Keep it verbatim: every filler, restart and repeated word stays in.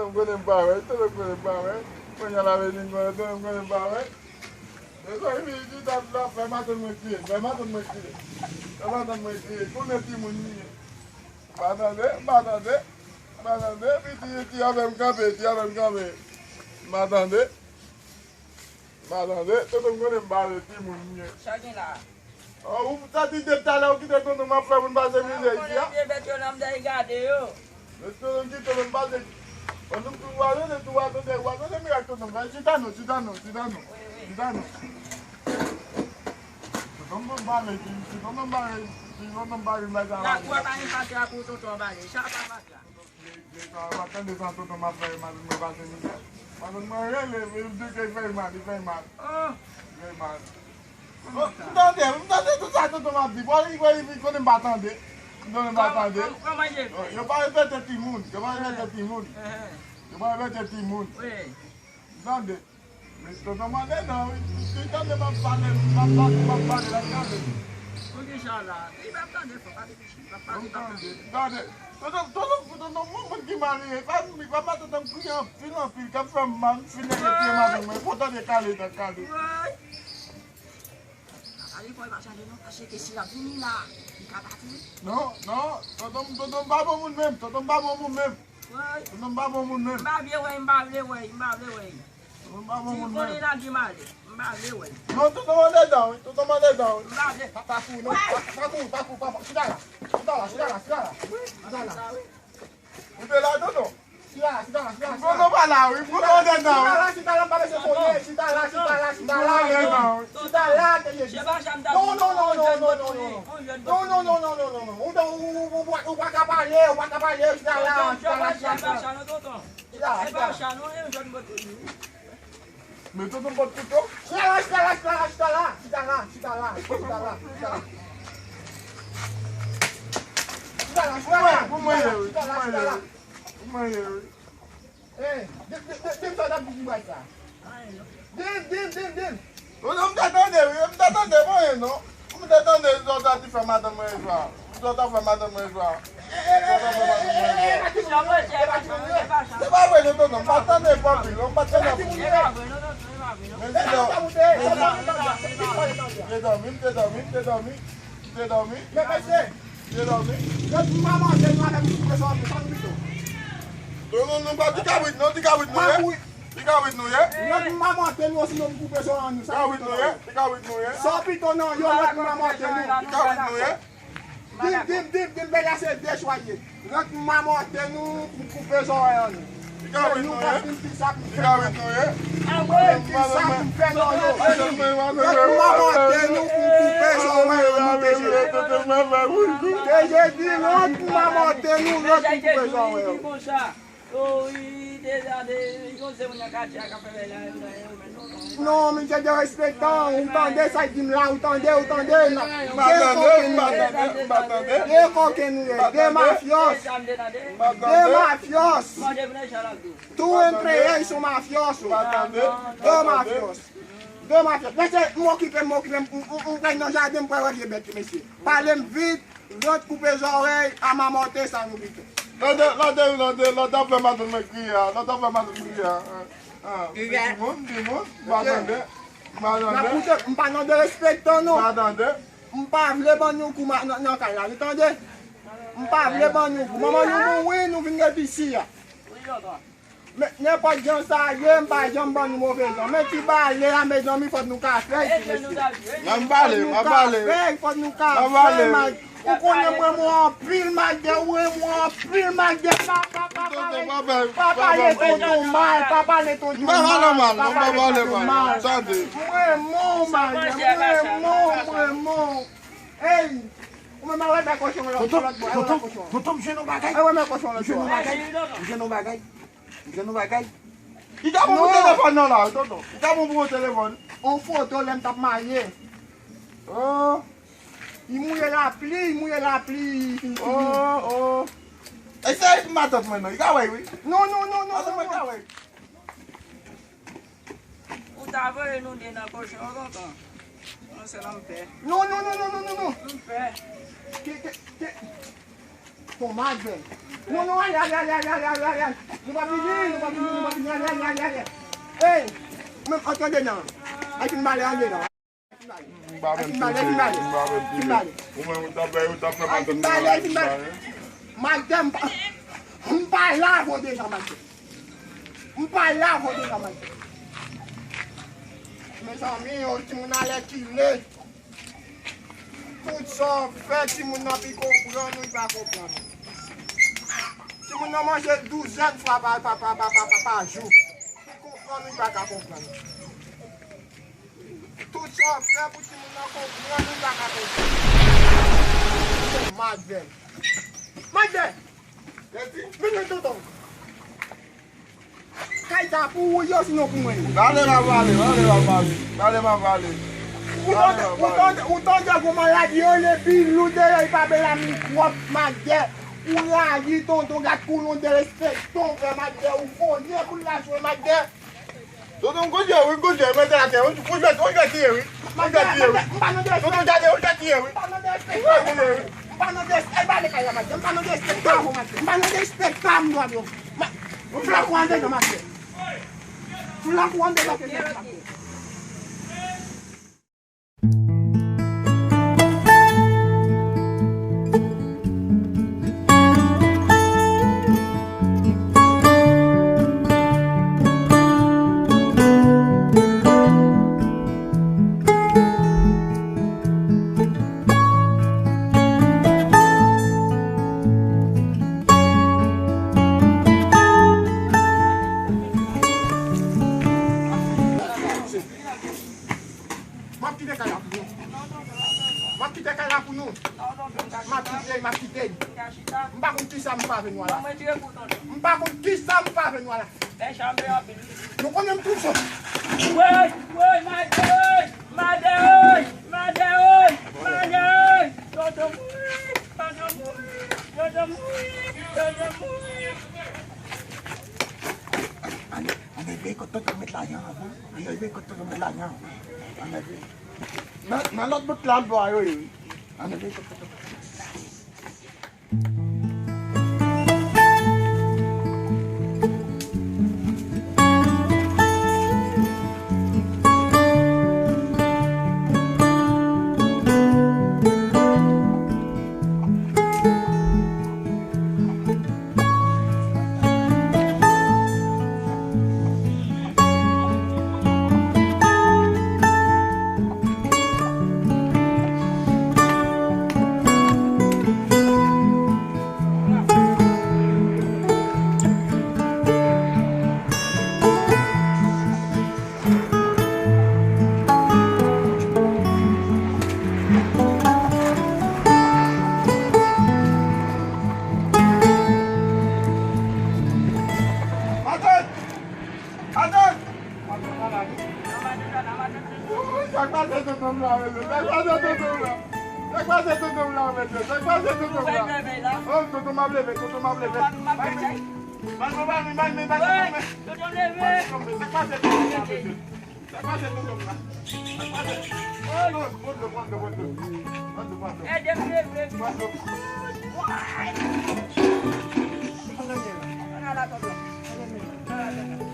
Tonton m konnen m pa wè, tonton m konnen m pa wè. Kounye a l ap vin konnen, tonton m konnen m pa wè. Mezanmi, chita la, fè matant mwen kriye, fè matant mwen kriye. Fè matant mwen kriye, konnen timoun li ye. M pa tande, m pa tande, m pa tande, epi ti, ti avè m kanpe, ti avè m kanpe. M pa tande, m pa tande, tonton m konnen m pa wè timoun li ye. Sa gen la? Oh, ou santi depi talè ou kite tonton m ap fè moun pase mizè isi a? Konnen vye bèt yo nan m dèy gade yo. Men tonton m kite m pase. Pandan m tou wale, tou wale, tou wale, mirak tonton m fè. Chita non, chita non, chita non. Chita non. Si tonton m pale, si, si tonton m pale, si tonton m pale, bay sa. La kwa pa gen fatra pou tonton pale. Sa pa fatra. Lè sa, w ap tande sa tonton m ap fè, madanm mwen pase mizè. Madanm mwen rele, men l di ke l fè mal, li fè mal. Oh! Li fè mal. Oh, m tande, m tande tout sa tonton m ap di. Bon, li, li, li konnen m pa tande. M konnen m pa tande. Kòman, kòman, kòman l ye? Yo, yo pa repete timoun, yo pa repete timoun. Yo pa repete timoun. Wi. M tande. Men tonton m andedan, wi. Li tande m ap pale, m ap pale, m ap pale, l ap tande. Poukisa la? Li p ap tande fò, pa depi chita, pa depi chita. Tande, tande. Tonton, tonton, tonton, moun, moun ki marye, pa, pa matant m kriye anpil, anpil, k ap fè m mal, m fin nèg kriye madanm mwen, pou tande kale, tande kale. Woy! Kale fò, e pa chanje non, paske si l ap vini la, li ka pati. Non, non, tonton, tonton m pa bon moun menm, tonton m pa bon moun menm. Woy! Tonton m pa bon moun menm. M pa vle wè, m pa vle wè, m pa vle wè. Tonton m pa bon moun menm. Si konnen l ap di m ale, m pa vle wè. Non, tonton m andedan, wi, tonton m andedan, wi. M pa vle. Pa, pa kouri, non. Pa, pa kouri, pa kouri, pa, pa. Chita la, chita la, chita la, chita la. Chita la. Ou te la, tonton? Chita la, chita la, chita la, chita la. Tonton pa la, wi, tonton andedan, wi. Chita la, chita la, m pa bezwen konnen. Chita la, chita la, chita la. Tonton andedan, wi. Chita la, te ye. Non, non, non, non, non, non, non. Non, non, non, non, non, non, non. Ou, ou, ou, ou, ou pa ka pale, ou pa ka pale, chita la, chita la, chita la. Chita la, chita la. Men tonton pot kouto. Chita la, chita la, chita la, chita la. Chita la, chita la, chita la, chita la. Chita la, chita la. Pou mwen, pou mwen, chita la, chita la. Pou mwen, wi. Eh, di, di, di, di m sa w t ap di pou bagay sa. Di m, di m, di m, di m. Tonton, m te tande, wi, m te tande, mwen, non. M te tande, zòt ap fè madanm mwen jwa. Zòt ap fè madanm mwen jwa. Se pa vre, non, tonton. M pa tande anpil, non. M pa tande anpil. Men te dò-, men te dòmi, m te dòmi, m te dòmi, m te dòmi. M te dòmi. Non, non, non, pa ti kabrit, non, ti kabrit nou ye. Ti kabrit nou ye. Ti kabrit nou ye. Ti kabrit nou ye. Ti kabrit nou ye. Dim, dim, dim, dim, bèl la se de chwa ye. Rant m mamòte nou pou m koupe zòrèy an nou. Yo, nou pa fin di sa pou m fè. Mwen ki sa pou m fè non yo. Rant m mamòte nou pou m koupe zòrèy an nou, T J D. T J D, rant m mamòte nou, rant m koupe zòrèy an nou. Oh, wi, deja, de, li konn se moun nan katye a k ap fè bagay la, yo, yo, yo, men non, non. Non, misye derespektan, ou tande sa l di m la, ou tande, ou tande, n ap, de koken nou ye, de koken nou ye, de mafyòs, de mafyòs, tou entre ellos son mafioso, de mafyòs, de mafyòs. Mesye, m okipe m, m okipe m, m, m, m pral nan jaden, m pral wè vye bèt yo, mesye. Pale m vit. Rant koupe zòrèy a mamòte sa nou pito. Lòt, lòt, lòt, lòt ap fè matant mwen kriye a, lòt ap fè matant mwen kriye a. Timoun, timoun, m pa tande, m pa tande. N ap koute, m pa nan derespektan non. M pa tande. M pa vle ban nou kou nan, nan kay la, nou tande? M pa vle ban nou kou. Manman nou mouri, nou vin ret isi a. Men, nenpòt jan sa ye, m pa janm ban nou move jan. Men ti bale a, mezanmi, fòk nou ka fè l, ti mesye. N ap bale, n ap bale. Fòk nou ka fè l, fòk nou ka fè l, mal. Ou konnen mwen, mwen anpil, mal de, ou renmen mwen anpil, mal de, pa, pa, pa, pa, pa pale tonton mal, pa pale tonton mal, pa pale tonton mal. M renmen w, mal, m renmen w, m renmen w. Ey, ou menm al wè bèl kochon lòt bò, al wè bèl kochon. Tonton, tonton, m jwenn yon bagay. Al wè bèl kochon lòt bò. M jwenn yon bagay. M jwenn yon bagay. M jwenn yon bagay. Li ta bon pou telefòn nan la, tonton. Li ta bon pou yon telefòn. On foto lè m t ap marye. Oh. Li mouye lapli, li mouye lapli, li fin fini. Oh, oh. E se matant mwen nan, li ka wè, wi. Non, non, non, non, non, non. Matant mwen ka wè. Ou ta voye nou de nan kochon an, tonton. Non, se nan m pè. Non, non, non, non, non, non, non. M pè. Ke, ke, ke. Bon, Madvèl. Non, non, ale, ale, ale. Nou pa vini, nou pa vini, nou pa vini, ale, ale, ale, ale. Ey, menm antre andedan. Ay, fin bale andedan. M pa menm fin bale, fin bale, fin bale. Ou menm ou t ap fè, ou t ap fè madanm nan bale. Madanm, m pa, m pa la avè w deja, madanm. M pa la avè w deja, madanm. Mezanmi, yon timoun alèkile. Tout sa w ap fè, timoun nan pi konprann ou, li pa konprann ou. Timoun nan manje douzèn fwa pa, pa, pa jou. Li konprann ou, li pa ka konprann ou. Tout sa w ap fè pou timoun nan konprann ou, li pa ka konprann. Madvèl. Madvèl! Vin jwenn tonton. Kay sa pou ou ye, sinon pou mwen ye. Pale m ap pale, pale m ap pale, pale m ap pale. Ou tande, ou tande, ou tande gon maladi yo, le pi lou deyò, li pa bèl a mikwòb, Madvèl. Ou rayi tonton, gad koulon derespektan w fè, Madvèl, ou konnen pou l la jwe, Madvèl. Tonton, m konnen wi, m konnen, mete atè, ou, ou jwèt, ou jwèt tiye wi. Ou jwèt tiye wi. Tonton, gade, ou jwèt tiye wi. Ou jwèt tiye wi. M pa nan derespektan, Madvèl. M pa nan derespektan, Madvèl. M pa nan derespektan, m dwa yo. Ma, flak ou andedan, Madvèl. Flak ou andedan, Madvèl. M ap kite kay la pou nou. M ap kite kay la pou nou. M ap kite, m ap kite. M pa konn kisa m pa vin wè la. M pa konn kisa m pa vin wè la. Nou konnen m toujou. Woy, woy, madèy, madèy, madèy, madèy. Tonton mouri, tonton mouri, tonton mouri, tonton mouri. Ann, ann, ann, veye kot tonton met lajan an, wi. Ann, veye kot tonton met lajan an, wi. Ann, veye. Nan, nan lòt bout la, m bò a yo ye, wi. Ann, veye kot tonton met lajan an. Atann! Atann! Sa k pase tonton m la, mesye? Sa k pase tonton m la? Sa k pase tonton m la, mesye? Sa k pase tonton m la? Oh, tonton m ap leve, tonton m ap leve. Mami, mami, mami, mami, mami. Tonton m leve. Sa k pase tonton m la, mesye? Sa k pase tonton m la? Sa k pase? Oh, pran dlo, pran dlo, pran dlo. Pran dlo, pran dlo. Ede m leve. Pran dlo. Ann ala, tonton. Ann ala, tonton.